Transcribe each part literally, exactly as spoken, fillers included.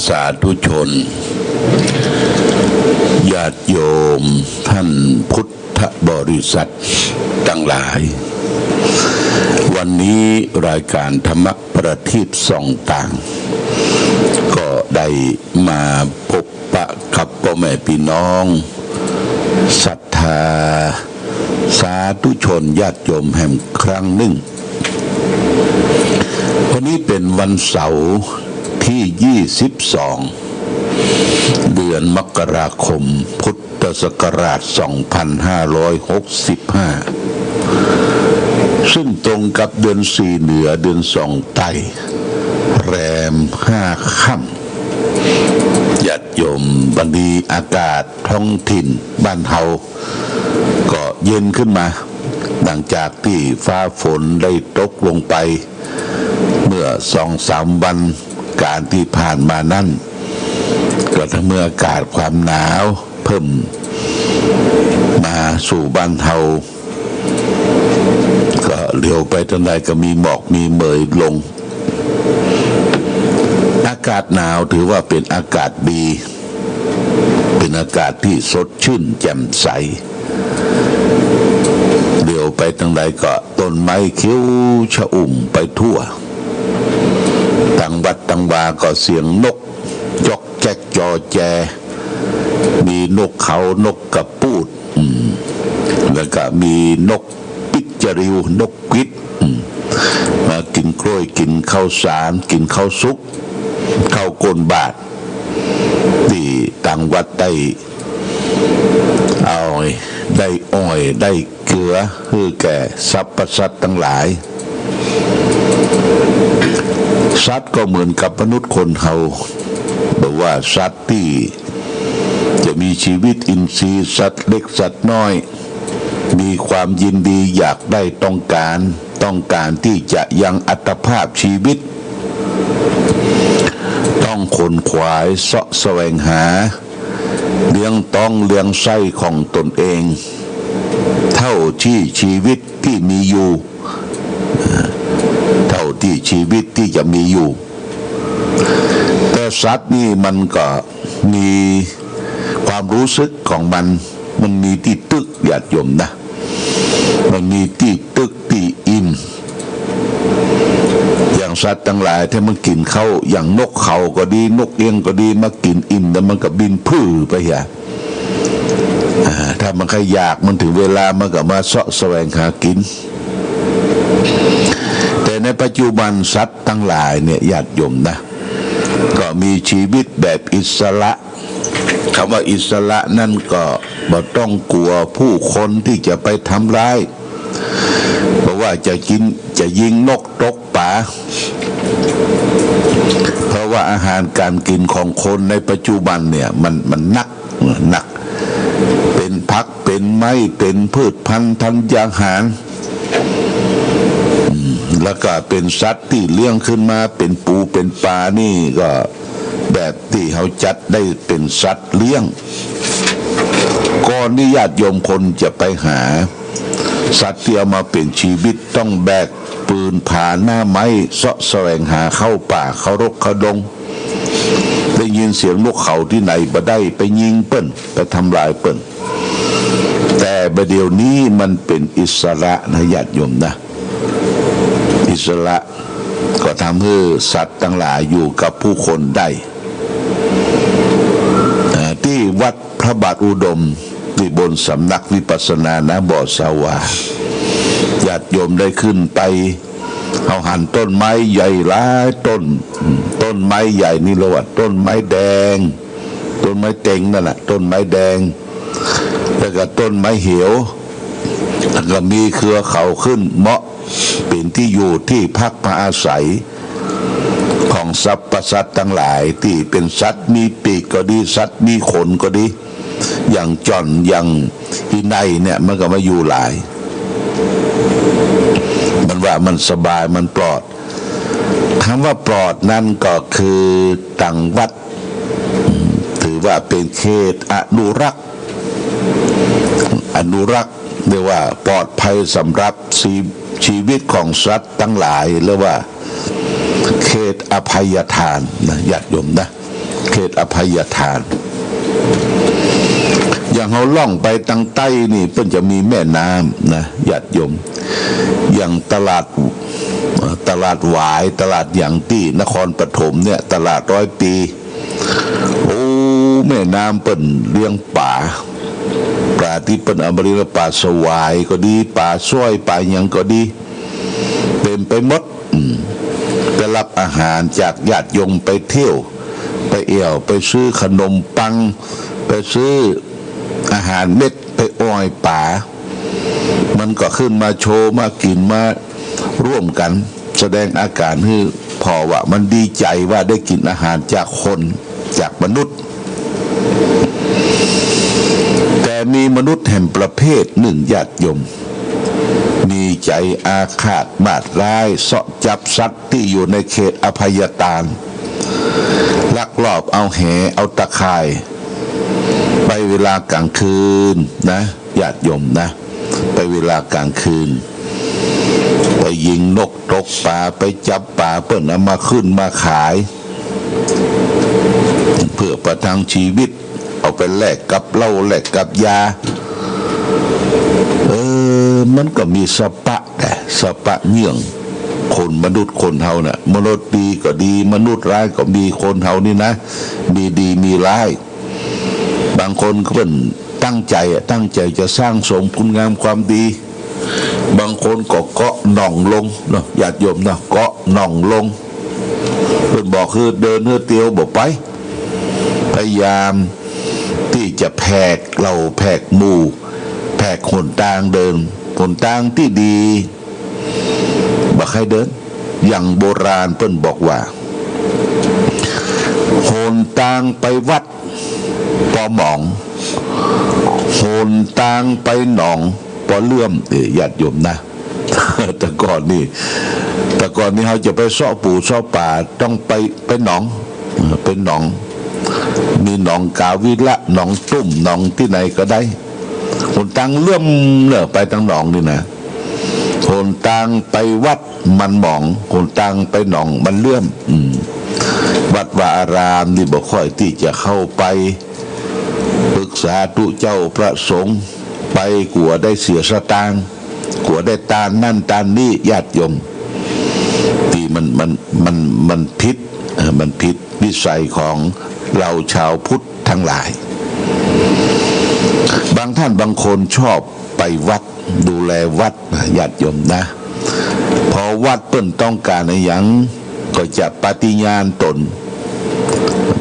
สาธุชน ญาติโยมท่านพุทธบริษัทตังหลาย วันนี้รายก๋านธรรมประทีปส่องตาง ก็ได้มาปะกับป้อแม่ปี้น้องศรัทธาสาธุชนญาติโยมแหมครั้งนึ่ง วันนี้เป๋นวันเสาร์ตี้ยี่สิบสอง เดือนมกราคม พุทธศักราชสองพันห้าร้อยหกสิบห้า ซึ่งตรงกับเดือนสี่เหนือ เดือนสองใต้ แรมห้าค่ำ ญาติโยม วันนี้อากาศท้องถิ่นบ้านเฮาก็เย็นขึ้นมา หลังจากตี้ฟ้าฝนได้ตกลงไปเมื่อสองสามวันก๋านตี้ผ่านมานั้น ก็ทำหื้ออากาศความหนาวเพิ่มมาสู่บ้านเฮา ก็เหลียวไปตางใดก็มีหมอกมีเหมยลง อากาศหนาวถือว่าเป๋นอากาศดี เป๋นอากาศตี้สดชื่นแจ่มใส เหลียวไปตางใดก็ต้นไม้เขียวชอุ่มไปทั่ว ตางวัดตางวาก็เสียงนกจ๊อกแจ๊กจอแจ มีนกเขา นกกระปูด อืม แล้วก็มีนกปิ๊กจาริว นกกวิด อืม มากิ๋นกล้วย กิ๋นข้าวสาร กิ๋นข้าวสุก ข้าวก้นบาตร ตี้ตางวัดได้เอา ได้อ้อย ได้เกือ หื้อแก่สรรพสัตว์ตังหลาย สัตว์ก็เหมือนกับมนุษย์คนเฮา บ่ว่าสัตว์ตี้จะมีชีวิตอินทรีย์ สัตว์เล็กสัตว์น้อย มีความยินดีอยากได้ ต้องก๋าน ต้องก๋านตี้จะยังอัตภาพชีวิต ต้องขนขวายเซาะแสวงหา เลี้ยงต๊องเลี้ยงไส้ของตนเอง เท่าตี้ชีวิตตี้มีอยู่ เท่าตี้ชีวิตตี้จะมีอยู่ แต่สัตว์นี่มันก็มีความรู้สึกของมัน มันมีตี้ตึก ญาติโยมนะ มันมีตี้ตึกตี้อิ่ม อย่างสัตว์ตังหลายถ้ามันกิ๋นข้าว อย่างนกเขาก็ดี นกเอี้ยงก็ดี มากิ๋นอิ่มแล้วมันก็บินผื่อไปเหีย อ่า ถ้ามันใค่อยาก มันถึงเวลามันก็มาเซาะแสวงหากิ๋น แต่ในปัจจุบันสัตว์ตังหลายเนี่ย ญาติโยมนะ ก็มีชีวิตแบบอิสระ กำว่าอิสระนั้นก็บ่ต้องกั๋วผู้คนตี้จะไปทำร้าย เพราะว่าจะกิ๋น จะยิงนกตกป๋า เพราะว่าอาหารก๋านกิ๋นของคนในปัจจุบันเนี่ย มัน มันหนัก หนัก เป๋นผัก เป๋นไม้ เป๋นพืชพันธุ์ธัญญาหาร อืม แล้วก็เป๋นสัตว์ตี้เลี้ยงขึ้นมา เป๋นปู เป๋นป๋านี่ก็ แบบตี้เฮาจัดได้เป๋นสัตว์เลี้ยง ก่อนตี้ญาติโยมคนจะไปหาสัตว์ตี้เอามาเป๋นชีวิต ต้องแบกปืนผาหน้าไม้ เซาะแสวงหาเข้าป่า เข้ารกเข้าดง ได้ยินเสียงนกเขาตี้ไหนบ่ได้ ไปยิงเปิ้น ไปทำลายเปิ้น แต่บ่าเดี่ยวนี้มันเป๋นอิสระนะ ญาติโยมนะ อิสระ ก็ทำหื้อสัตว์ตังหลายอยู่กับผู้คนได้ อ่า ตี้วัดพระบาทอุดม ตี้บนสำนักวิปัสสนานะ บ่อสาวา ญาติโยมได้ขึ้นไป เฮาหันต้นไม้ใหญ่หลายต้น ต้นไม้ใหญ่นี่เรียกว่าต้นไม้แดง ต้นไม้เต็งนั่นน่ะ ต้นไม้แดง แล้วก็ต้นไม้เหียว แล้วก็มีเครือเขาขึ้น เหมาะเป๋นตี้อยู่ตี้พักพาอาศัยของสรรพสัตว์ตังหลาย ตี้เป๋นสัตว์มีปีกก็ดี สัตว์มีขนก็ดี อย่างจ่อน อย่างอีไนเนี่ย มันก็มาอยู่หลาย มันว่ามันสบาย มันปลอด คำว่าปลอดนั้นก็คือตางวัด ถือว่าเป๋นเขตอนุรักษ์ อนุรักษ์ เรียกว่าปลอดภัยสำหรับชี- ชีวิตของสัตว์ตังหลาย เรียกว่าเขตอภัยทานนะ ญาติโยมนะ เขตอภัยทาน อย่างเฮาล่องไปตางใต้นี่ เปิ้นจะมีแม่น้ำนะ ญาติโยม อย่างตลาด ตลาดหวาย ตลาดหยังตี้นครปฐมเนี่ย ตลาดร้อยปี โอ้ แม่น้ำเปิ้นเลี้ยงป๋า ป๋าตี้เปิ้นเอามาเลี้ยง ป๋าสวายก็ดี ป๋าสร้อย ป๋าหยังก็ดี เต็มไปหมด อืม ไปฮับอาหารจากญาติโยม ไปเที่ยว ไปแอ่ว ไปซื้อขนมปัง ไปซื้ออาหารเม็ด ไปอ้อยป๋า มันก็ขึ้นมาโชว์ มากิ๋น มาร่วมกั๋น แสดงอาก๋านหื้อผ่อว่ามันดีใจ๋ว่าได้กิ๋นอาหารจากคน จากมนุษย์ แต่มีมนุษย์แหมประเภทนึ่ง ญาติโยม มีใจ๋อาฆาตมาดร้าย เซาะจับสัตว์ตี้อยู่ในเขตอภัยทาน ลักลอบเอาแห เอาตะข่าย ไปเวลากลางคืนนะ ญาติโยมนะ ไปเวลากลางคืน ไปยิงนกตกป๋า ไปจับป๋า เปิ้นเอามาขึ้นมาขาย เพื่อประทังชีวิต เอาไปแลกกับเหล้า แลกกับยา เออ มันก็มีสะปะ แต่สะปะเยื่อง คนมนุษย์คนเฮาน่ะ มนุษย์ดีก็ดี มนุษย์ร้ายก็มี คนเฮานี่นะ มีดีมีร้าย บางคนก็เปิ้นตั้งใจ๋อะ ตั้งใจ๋จะสร้างสมคุณงามความดี บางคนก็เกาะหน่องลงเนาะ ญาติโยมเนาะ เกาะหน่องลง เปิ้นบอกหื้อเดินหื้อเตียวบ่ไป พยายามตี้จะแผกเหล่าแผกหมู่ แผกหนตางเดิน หนตางตี้ดี บ่ใค่เดิน อย่างโบราณเปิ้นบอกว่า หนตางไปวัดปอหมอง หนตางไปหนองปอเลื่อม เอ้ย ญาติโยมนะ แต่ก่อนนี่ แต่ก่อนนี่เฮาจะไปเซาะปูเซาะป๋า ต้องไป ไปหนอง เออ ไปหนอง มีหนองกาวิละ หนองตุ้ม หนองตี้ไหนก็ได้ หนตางเลื่อมเน่อ ไปตางหนองนี่นะ หนตางไปวัดมันหมอง หนตางไปหนองมันเลื่อม อืม วัดวาอารามนี่บ่ค่อยตี้จะเข้าไป ปรึกษาตุ๊เจ้าพระสงฆ์ ไปกั๋วได้เสียสตางค์ กั๋วได้ตานนั่นตานนี้ ญาติโยม ตี้มัน มัน มัน มันผิด เออ มันผิดวิสัยของเฮาชาวพุทธตังหลาย บางท่านบางคนชอบไปวัด ดูแลวัดนะ ญาติโยมนะ พอวัดเปิ้นต้องก๋านอะหยัง ก็จะปฏิญาณตน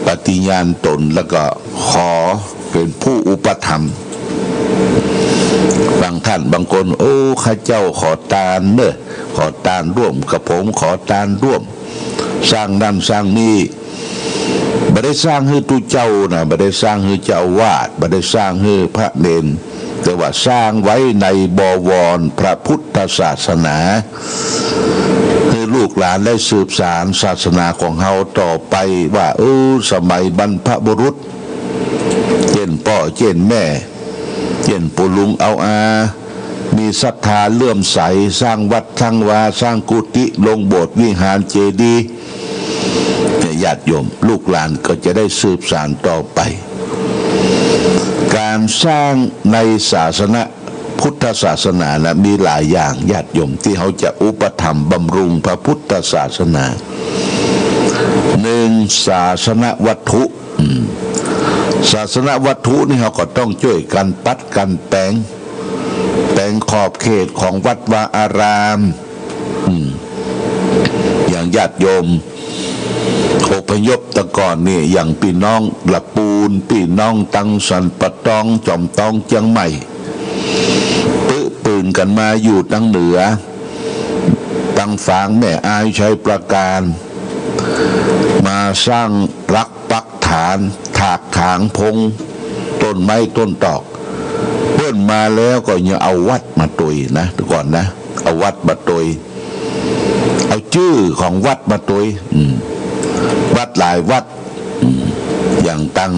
ปฏิญาณตน แล้วก็ขอเป๋นผู้อุปถัมภ์ บางท่านบางคน โอ้ ข้าเจ้าขอตานเน่อ ขอตานร่วมกับผม ขอตานร่วม สร้างนั่นสร้างนี่ บ่ได้สร้างหื้อตุ๊เจ้านะ บ่ได้สร้างหื้อเจ้าอาวาส บ่ได้สร้างหื้อพระเณร แต่ว่าสร้างไว้ในบวรพระพุทธศาสนา หื้อลูกหลานได้สืบสานศาสนาของเฮาต่อไป ว่า เออ สมัยบรรพบุรุษ เจ้นป้อเจ้นแม่ เจ้นปู่ลุงเอาอา มีศรัทธาเลื่อมใส สร้างวัดสร้างวา สร้างกุฏิ ลงโบสถ์วิหารเจดีย์ เนี่ย ญาติโยม ลูกหลานก็จะได้สืบสานต่อไป ก๋านสร้างในศาสนพุทธศาสนานะ มีหลายอย่าง ญาติโยม ตี้เฮาจะอุปถัมภ์บำรุงพระพุทธศาสนา นึ่ง ศาสนวัตถุ อืม ศาสนวัตถุนี่เฮาก็ต้องจ้วยกั๋นปัดกั๋นแป๋ง แป๋งขอบเขตของวัดวาอาราม อืม อย่างญาติโยมอพยพแต่ก่อนนี่ อย่างปี้น้องละปูน ปี้น้องตังสันป่าตอง จอมตอง เจียงใหม่ ปึ๊ปืนกั๋นมาอยู่ตังเหนือ ตังฝางแม่อาย ชัยปราการ มาสร้างหลักปักฐาน ถากถางพงต้นไม้ต้นตอก เปิ้นมาแล้วก็ยังเอาวัดมาตวยนะ แต่ก่อนนะ เอาวัดมาตวย เอาจื้อของวัดมาตวย อืม วัดหลายวัด อืม อย่างตัง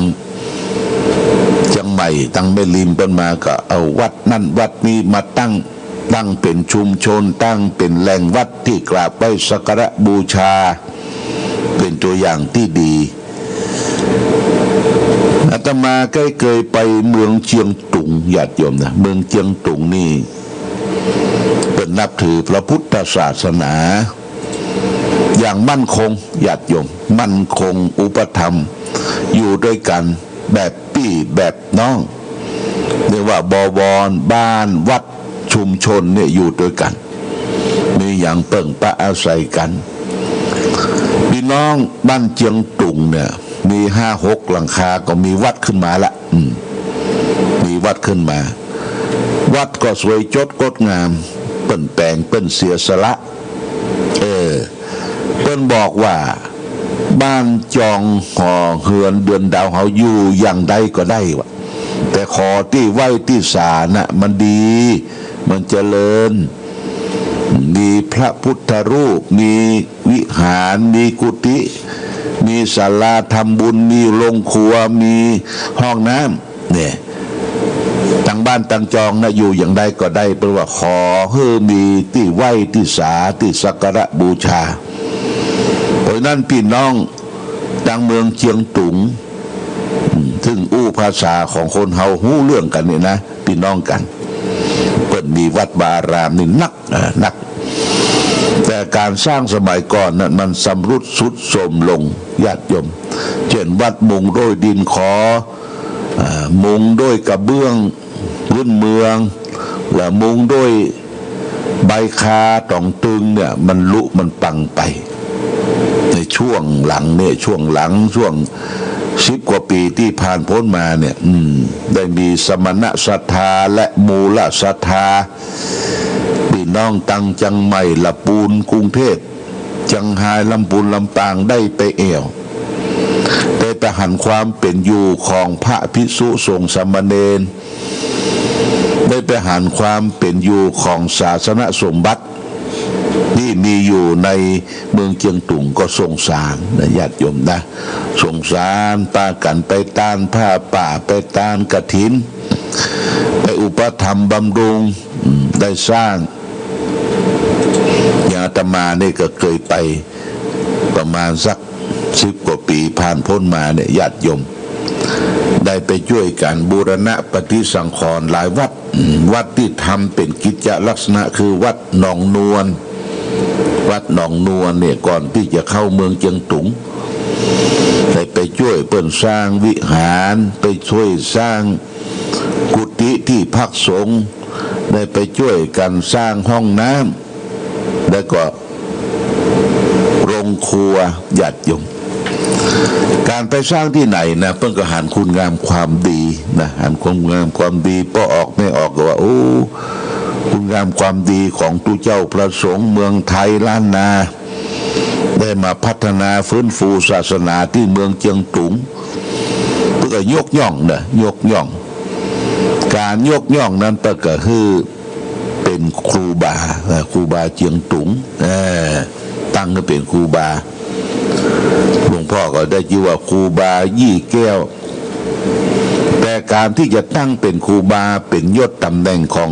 เจียงใหม่ ตังแม่ริมเปิ้นมาก็เอาวัดนั่นวัดนี้มาตั้ง ตั้งเป๋นชุมชน ตั้งเป๋นแหล่งวัดตี้กราบไหว้สักการะบูชา เป๋นตั๋วอย่างตี้ดี อาตมาใก้เกยไปเมืองเจียงตุง ญาติโยมนะ เมืองเจียงตุงนี่เปิ้นนับถือพระพุทธศาสนา อย่างมั่นคง ญาติโยม มั่นคงอุปถัมภ์ อยู่ตวยกั๋นแบบปี้แบบน้อง เรียกว่าบวร บ้าน วัด ชุมชนเนี่ยอยู่ตวยกั๋น มีหยังเปิ้งปะอาศัยกั๋น ปี้น้องบ้านเจียงตุงเนี่ย มีห้าหกหลังคาก็มีวัดขึ้นมาละ อืม มีวัดขึ้นมา วัดก็สวยจดงดงาม เปิ้นแป๋ง เปิ้นเสียสละ เออ เปิ้นบอกว่า บ้านจองหอเฮือนเดือนดาวเฮาอยู่อย่างใดก็ได้วะ แต่ขอตี้ไหว้ตี้สาน่ะมันดี มันเจริญ มีพระพุทธรูป มีวิหาร มีกุฏิ มีศาลาทำบุญ มีโฮงครัว มีห้องน้ำ เนี่ย ตังบ้านตังจองน่ะ อยู่อย่างใดก็ได้ เปิ้นว่าขอหื้อมีตี้ไหว้ตี้สา ตี้สักการะบูชา เพราะฉะนั้นปี้น้องตังเมืองเจียงตุง อืม ซึ่งอู้ภาษาของคนเฮาฮู้เรื่องกั๋นเนี่ยนะ ปี้น้องกั๋น เปิ้นมีวัดวาอารามนี่นัก อ่า นัก แต่ก๋านสร้างสมัยก่อนนั้นมันชำรุดทรุดโทรมลง ญาติโยม เจ้นวัดมุงโดยดินขอ อ่า มุงโดยกระเบื้องพื้นเมือง และมุงโดยใบคาต๋องตึงเนี่ย มันลุมันปังไป ในช่วงหลังเนี่ย ช่วงหลัง ช่วงสิบกว่าปี๋ตี้ผ่านป๊นมาเนี่ย อืม ได้มีสมณศรัทธาและมูลศรัทธา ปี้น้องตังเจียงใหม่ ละปูน กรุงเทพ เจียงฮาย ลำปูน ลำปาง ได้ไปแอ่ว ได้ไปหันความเป๋นอยู่ของพระภิกษุสงฆ์สามเณร ได้ไปหันความเป๋นอยู่ของศาสนสมบัติตี้มีอยู่ในเมืองเจียงตุง ก็สงสารนะ ญาติโยมนะ สงสาร ปากั๋นไปตานผ้าป่า ไปตานกฐิน ไปอุปถัมภ์บำรุง อืม ได้สร้าง อย่างอาตมานี่ก็เกยไปประมาณสักสิบกว่าปี๋ผ่านป๊นมาเนี่ย ญาติโยม ได้ไปจ้วยกั๋นบูรณะปฏิสังขรณ์หลายวัด อืม วัดตี้ทำเป๋นกิจจลักษณะคือวัดหนองนวล วัดหนองนวลเนี่ย ก่อนตี้จะเข้าเมืองเจียงตุง ได้ไปจ้วยเปิ้นสร้างวิหาร ไปจ้วยสร้างกุฏิตี้พักสงฆ์ ได้ไปจ้วยกั๋นสร้างห้องน้ำ แล้วก็โฮงครัว ญาติโยม ก๋านไปสร้างตี้ไหนนะ เปิ้นก็หันคุณงามความดีนะ หันคุณงามความดี ป้อออกแม่ออกก็ว่า โอ้ คุณงามความดีของตุ๊เจ้าพระสงฆ์เมืองไทยล้านนา ได้มาพัฒนาฟื้นฟูศาสนาตี้เมืองเจียงตุง เปิ้นก็ยกย่องนะ ยกย่อง ก๋านยกย่องนั้นเปิ้นก็หื้อเป๋นครูบา เอ่อ ครูบาเจียงตุง เอ่อ ตั้งหื้อเป๋นครูบา หลวงพ่อก็ได้จื้อว่าครูบายี่แก้ว แต่ก๋านตี้จะตั้งเป๋นครูบา เป๋นยศต๋ำแหน่งของ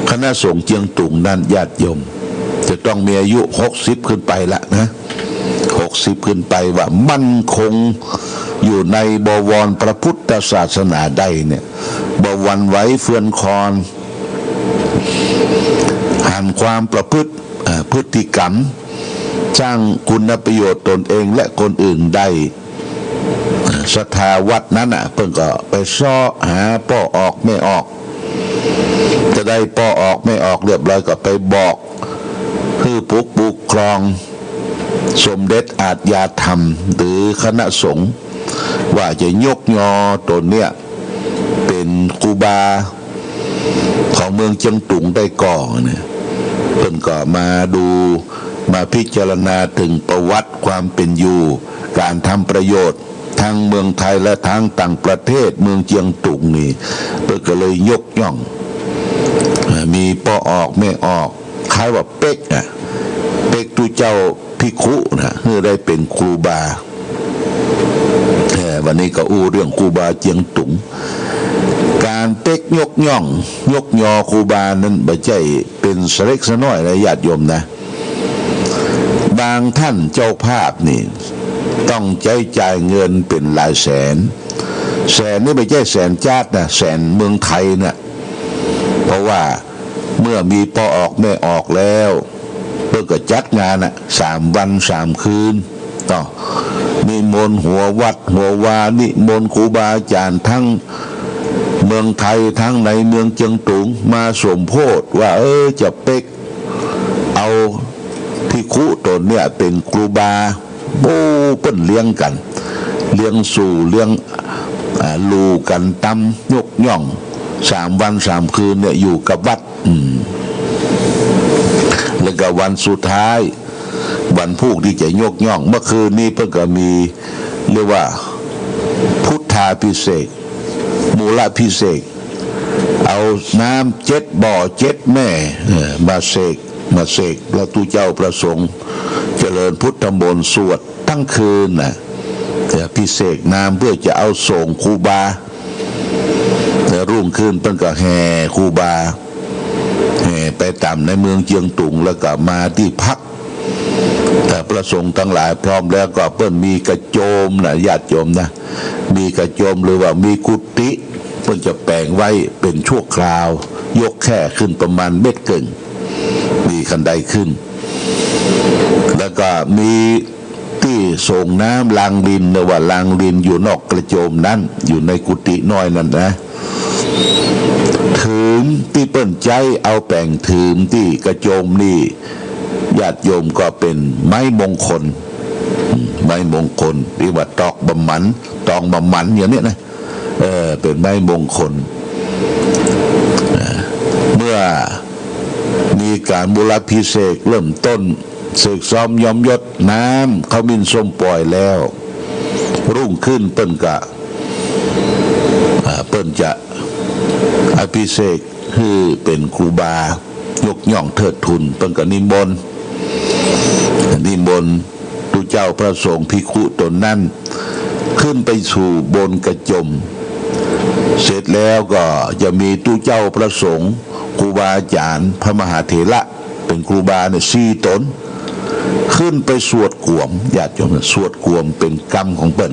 คณะสงฆ์เจียงตุงนั้น ญาติโยม จะต้องมีอายุหกสิบขึ้นไปละนะ หกสิบขึ้นไป ว่ามั่นคงอยู่ในบวรพระพุทธศาสนาได้เนี่ย บ่หวั่นไหวเฟื่อนคลอน หันความประพฤติ เอ่อ พฤติกรรม สร้างคุณประโยชน์ตนเองและคนอื่นได้ ศรัทธาวัดนั้นน่ะ เปิ้นก็ไปเซาะหาป้อออกแม่ออก จะได้ป้อออกแม่ออกเรียบร้อยก็ไปบอก หื้อผู้ปกครองสมเด็จอาชญาธรรม หรือคณะสงฆ์ ว่าจะยกยอต๋นเนี่ยเป๋นครูบาของเมืองเจียงตุงได้ก่อเนี่ย เปิ้นก็มาดู มาพิจารณาเถิงประวัติความเป๋นอยู่ ก๋านทำประโยชน์ ตังเมืองไทยและตังต่างประเทศ เมืองเจียงตุงนี่ เปิ้นก็เลยยกย่อง เอ่อ มีป้อออกแม่ออก คล้ายว่าเป๊กอะ เป๊กตุ๊เจ้าภิกขุนะ หื้อได้เป๋นครูบา เอ่อ วันนี้ก็อู้เรื่องครูบาเจียงตุง ก๋านเป๊กยกย่อง ยกยอครูบานั้นบ่ใจ้เป๋นสะเล็กสะน้อยนะ ญาติโยมนะ บางต้านเจ้าภาพนี่ ต้องใจ๊จ่ายเงินเป๋นหลายแสน แสนนี่บ่ใจ้แสนจ๊าดนะ แสนเมืองไทยน่ะ เพราะว่าเมื่อมีป้อออกแม่ออกแล้ว เปิ้นก็จัดงานน่ะ สามวันสามคืนเนาะ นิมนต์หัววัดหัววา นิมนต์ครูบาอาจ๋ารย์ทั้งเมืองไทยทั้งในเมืองเจียงตุงมาสมโพธิว่า เออ จะเป๊กเอาภิกขุต๋นเนี่ยเป๋นครูบา โอ้ เปิ้นเลี้ยงกั๋น เลี้ยงสู่ เลี้ยง อ่า หลู่กั๋นต๋าม ยกย่อง สามวันสามคืนเนี่ยอยู่กับวัด อืม แล้วก็วันสุดท้าย วันพูกตี้จะยกย่อง เมื่อคืนนี้เปิ้นก็มี เรียกว่า พุทธาภิเษก มูลภิเษก เอาน้ำเจ็ดบ่อเจ็ดแม่ เออ มาเสก มาเสก แล้วตุ๊เจ้าพระสงฆ์เจริญพุทธมนต์สวดตึงคืนน่ะ เออ ภิเษกน้ำเพื่อจะเอาส่งครูบา แล้วรุ่งขึ้นเปิ้นก็แห่ครูบา แห่ไปต๋ามในเมืองเจียงตุง แล้วก็มาตี้พัก แต่พระสงฆ์ตังหลายพร้อมแล้วก็เปิ้นมีกระโจมน่ะ ญาติโยมนะ มีกระโจมหรือว่ามีกุฏิ เปิ้นจะแป๋งไว้เป๋นชั่วคราว ยกแค่ขึ้นประมาณเมตรเกิ่ง มีคันไดขึ้น แล้วก็มีตี้ส่งน้ำรางริน หรือว่ารางรินอยู่นอกกระโจมนั้น อยู่ในกุฏิน้อยนั้นนะ ถืมตี้เปิ้นใจ๊เอาแป๋งถืมตี้กระโจมนี่ ญาติโยมก็เป๋นไม้มงคล อืม ไม้มงคล เรียกว่าตอกบ่าหมัน ตองบ่าหมันอย่างเนี้ยนะ เออ เป๋นไม้มงคล เออ เมื่อมีก๋านมูลภิเษกเริ่มต้น เสกซ้อมย้อมยศ น้ำขมิ้นส้มป่อยแล้ว รุ่งขึ้นเปิ้นก็ อ่า เปิ้นจะอภิเษกหื้อเป๋นครูบา ยกย่องเทิดทูน เปิ้นก็นิมนต์ นิมนต์ตุ๊เจ้าพระสงฆ์ภิกขุต๋นนั้น ขึ้นไปสู่บนกระโจม เสร็จแล้วก็จะมีตุ๊เจ้าพระสงฆ์ ครูบาอาจ๋ารย์ พระมหาเถระ เป๋นครูบาเนี่ย สี่ต๋น ขึ้นไปสวดกวม ญาติโยม สวดกวมเป๋นกรรมของเปิ้น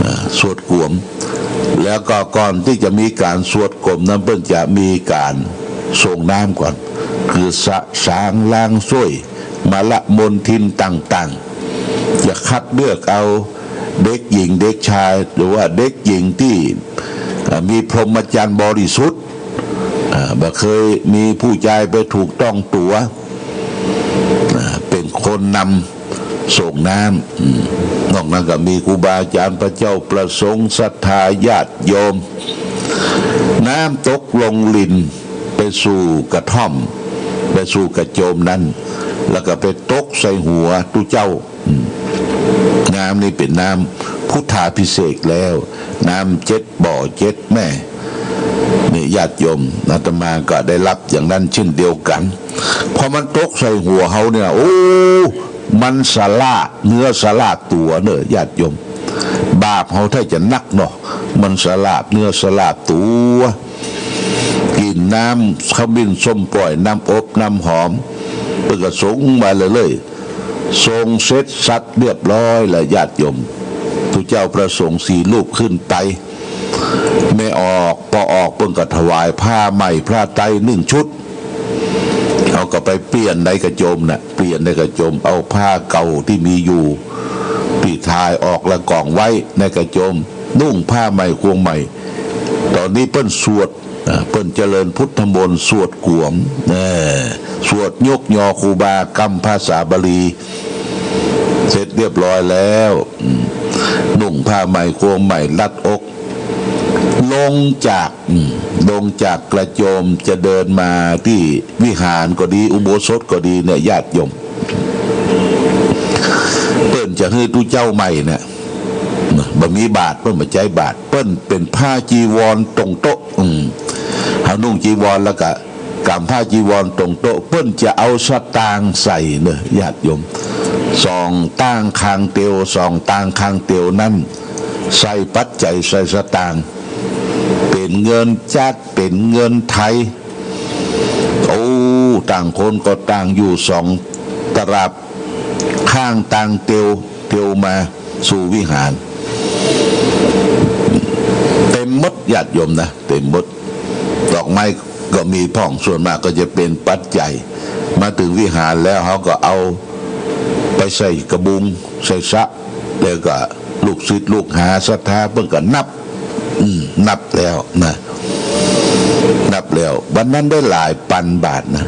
อ่า สวดกวม แล้วก็ก่อนตี้จะมีก๋านสวดกวมนั้น เปิ้นจะมีก๋านส่งน้ำก่อน คือสะสางล้างส้วย มลมลทินต่างๆ จะคัดเลือกเอาเด็กหญิงเด็กชาย หรือว่าเด็กหญิงตี้ อ่า มีพรหมจรรย์บริสุทธิ์ อ่า บ่เคยมีผู้จายไปถูกต้องตั๋ว อ่า เป๋นคนนำส่งน้ำ อืม นอกนั้นก็มีครูบาอาจ๋ารย์ พระเจ้าพระสงฆ์ ศรัทธาญาติโยม น้ำตกลงลินไปสู่กระท่อม ไปสู่กระโจมนั้น แล้วก็ไปตกใส่หัวตุ๊เจ้า อืม น้ำนี่เป๋นน้ำพุทธาภิเษกแล้ว น้ำเจ็ดบ่อเจ็ดแม่ นี่ญาติโยม อาตมาก็ได้รับอย่างนั้นเช่นเดียวกั๋น พอมันตกใส่หัวเฮาเนี่ย โอ้ มันสละเนื้อสละตั๋วเน่อ ญาติโยม บาปเฮาถ้าจะนักเนาะ มันสละเนื้อสละตั๋ว กิ๋นน้ำขมิ้นส้มป่อย น้ำอบน้ำหอม เปิ้นก็ส่งมาเรื่อยๆ ส่งเสร็จสับเรียบร้อยแล้ว ญาติโยม ตุ๊เจ้าพระสงฆ์สี่รูปขึ้นไป แม่ออก ป้อออก เปิ้นก็ถวายผ้าใหม่พระไตรนึ่งชุด เฮาก็ไปเปลี่ยนในกระโจมน่ะ เปลี่ยนในกระโจม เอาผ้าเก่าตี้มีอยู่ ตี้ถ่ายออกแล้วก่องไว้ในกระโจม นุ่งผ้าใหม่ควงใหม่ ต๋อนนี้เปิ้นสวด อ่า เปิ้นเจริญพุทธมนต์สวดกวม เออ สวดยกยอครูบา กำภาษาบาลี เสร็จเรียบร้อยแล้ว อืม นุ่งผ้าใหม่ควงใหม่รัดอก ลงจาก อืม ลงจากกระโจมจะเดินมาตี้วิหารก็ดี อุโบสถก็ดีเนี่ย ญาติโยม เปิ้นจะหื้อตุ๊เจ้าใหม่เนี่ย บ่มีบาตร เปิ้นบ่ใจ๊บาตร เปิ้นเป๋นผ้าจีวรตรงโต๊ะ อืม เฮานุ่งจีวรแล้วก็ก๋ำผ้าจีวรตรงโต๊ะ เปิ้นจะเอาสตางค์ใส่เน่อ ญาติโยม สองต้างคางเตียว สองต้างคางเตียวนั้น ใส่ปัจจัย ใส่สตางค์ เป๋นเงินจ๊าด เป๋นเงินไทย โอ้ ต่างคนก็ต่างอยู่สองตลับ ข้างตางเตียว เตียวมาสู่วิหาร เต็มหมด ญาติโยมนะ เต็มหมด ดอกไม้ก็มีพ่อง ส่วนมากก็จะเป๋นปัจจัย มาเถิงวิหารแล้วเขาก็เอาไปใส่กระบุง ใส่สะ แล้วก็ลูกศิษย์ลูกหาศรัทธาเปิ้นก็นับ อืม นับแล้วนะ นับแล้ว วันนั้นได้หลายปันบาทนะ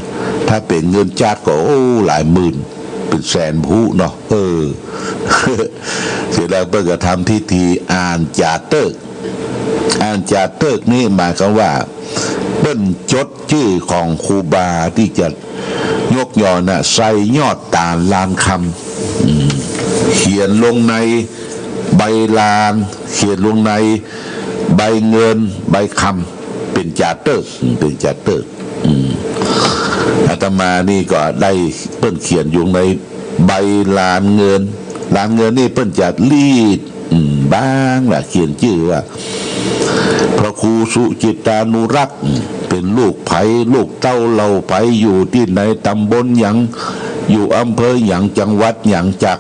ถ้าเป๋นเงินจ๊าดก็ โอ้ หลายหมื่น เป๋นแสนพุเนาะ เออ เสร็จแล้วเปิ้นก็ทำพิธีอ่านจ๋าเติ๊ก อ่านจ๋าเติ๊กนี่หมายความว่า เปิ้นจดจื้อของครูบาตี้จะยกยอนะ ใส่ยอดต๋าลลานคำ อืม เขียนลงในใบลาน เขียนลงในใบเงิน ใบคำ เป๋นจ๋าเติ๊ก อืม เป๋นจ๋าเติ๊ก อืม อาตมานี่ก็ได้เปิ้นเขียนอยู่ในใบลานเงิน ลานเงินนี่เปิ้นจะรีด อืม บางละ เขียนจื้อว่า พระครูสุจิตตานุรักษ์ อืม เป๋นลูกใผ ลูกเต้าเหล่าใผ อยู่ตี้ไหน ตำบลหยัง อยู่อำเภอหยัง จังหวัดหยัง จาก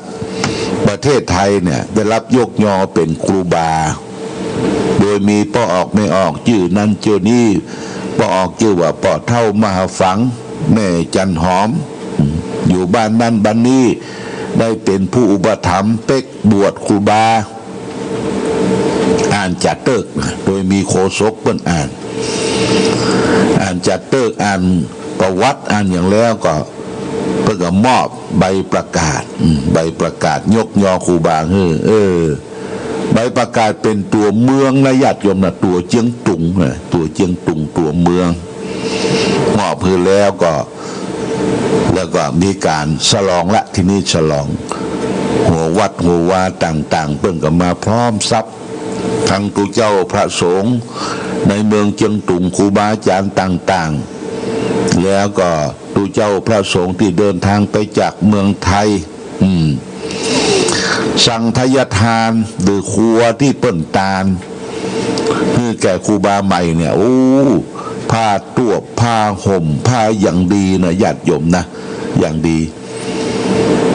ประเทศไทยเนี่ย ได้รับยกยอเป๋นครูบา โดยมีป้อออกแม่ออกจื้อนั้นจื้อนี้ ป้อออกจื้อว่าป้อเฒ่ามหาฝัง แม่จันหอม อยู่บ้านนั้นบ้านนี้ ได้เป๋นผู้อุปถัมภ์เป๊กบวชครูบา อ่านจ๋าเติ๊ก โดยมีโฆษกเปิ้นอ่าน อ่านจ๋าเติ๊ก อ่านประวัติ อ่านหยังแล้วก็ เปิ้นก็มอบใบประกาศ อืม ใบประกาศยกยอครูบาหื้อ เออ ใบประกาศเป๋นตั๋วเมืองนะ ญาติโยมนะ ตั๋วเจียงตุงนะ ตั๋วเจียงตุง ตั๋วเมือง มอบหื้อแล้วก็ แล้วก็มีก๋านฉลองละ ทีนี้ฉลอง หัววัดหัววาต่างๆ เปิ้นก็มาพร้อมทรัพย์ ตึงตุ๊เจ้าพระสงฆ์ในเมืองเจียงตุง ครูบาอาจ๋ารย์ต่างๆ แล้วก็ตุ๊เจ้าพระสงฆ์ตี้เดินตางไปจากเมืองไทย อืม สังฆทายทานหรือครัวตี้เปิ้นตาน หื้อแก่ครูบาใหม่เนี่ย โอ้ ผ้าตวบ ผ้าห่ม ผ้าอย่างดีนะ ญาติโยมนะ อย่างดี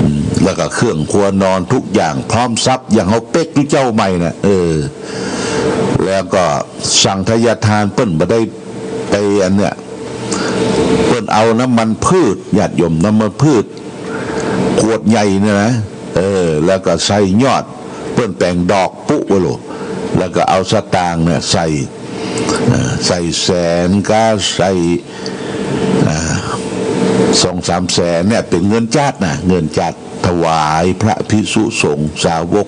อืม แล้วก็เครื่องครัวนอนทุกอย่าง พร้อมทรัพย์อย่างเฮาเป๊กตุ๊เจ้าใหม่นะ เออ แล้วก็สังฆทายทานเปิ้นบ่ได้ไปอันเนี่ย เปิ้นเอาน้ำมันพืช ญาติโยม น้ำมันพืช ขวดใหญ่เนี่ยนะ เออ แล้วก็ใส่ยอด เปิ้นแป๋งดอกปุ๊ไว้โลด แล้วก็เอาสตางค์เนี่ยใส่ เอ่อ ใส่แสนก้า ใส่ อ่า สองสามแสนเนี่ย เป๋นเงินจ๊าดนะ เงินจ๊าด ถวายพระภิกษุสงฆ์สาวก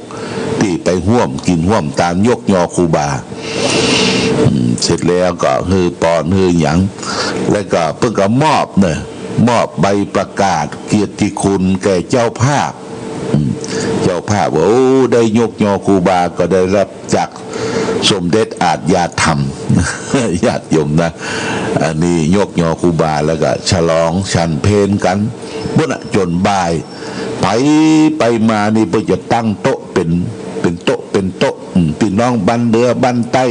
ตี้ไปฮ่วมกิ๋นฮ่วมตานยกยอครูบา อืม เสร็จแล้วก็หื้อปอนหื้อหยัง แล้วก็เปิ้นก็มอบเนี่ย มอบใบประกาศเกียรติคุณแก่เจ้าภาพ อืม เจ้าภาพว่า โอ้ ได้ยกยอครูบาก็ได้รับจากสมเด็จอาชญาธรรม ญาติโยมนะ อันนี้ยกยอครูบาแล้วก็ฉลองฉันเพลกั๋น ปุ้นน่ะ จ๋นบ่าย ไป ไปมานี่เปิ้นจะตั้งโต๊ะเป๋น เป๋นโต๊ะ เป๋นโต๊ะ อืม ปี้น้องบ้านเหนือบ้านใต้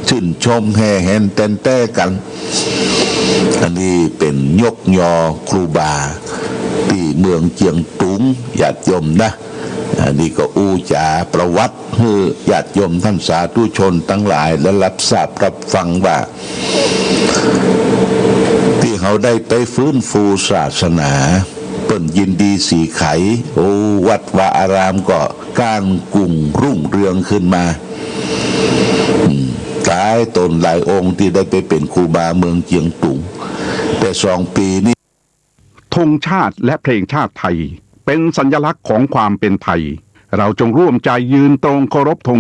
ชื่นชมแห่แหนแตนแต้กั๋น อันนี้เป๋นยกยอครูบาตี้เมืองเจียงตุง ญาติโยมนะ อันนี้ก็อู้จ๋าประวัติหื้อญาติโยมต้านสาธุชนตังหลายได้รับทราบรับฟังว่า ตี้เฮาได้ไปฟื้นฟูศาสนา เปิ้นยินดีสีไข โอ้ วัดวาอารามก็ก้านกุ่งรุ่งเรืองขึ้นมา อืม หลายต๋นหลายองค์ตี้ได้ไปเป๋นครูบาเมืองเจียงตุง แต่สองปี๋นี้ ธงชาติและเพลงชาติไทย เป็นสัญลักษณ์ของความเป็นไทย เราจงร่วมใจยืนตรงเคารพธง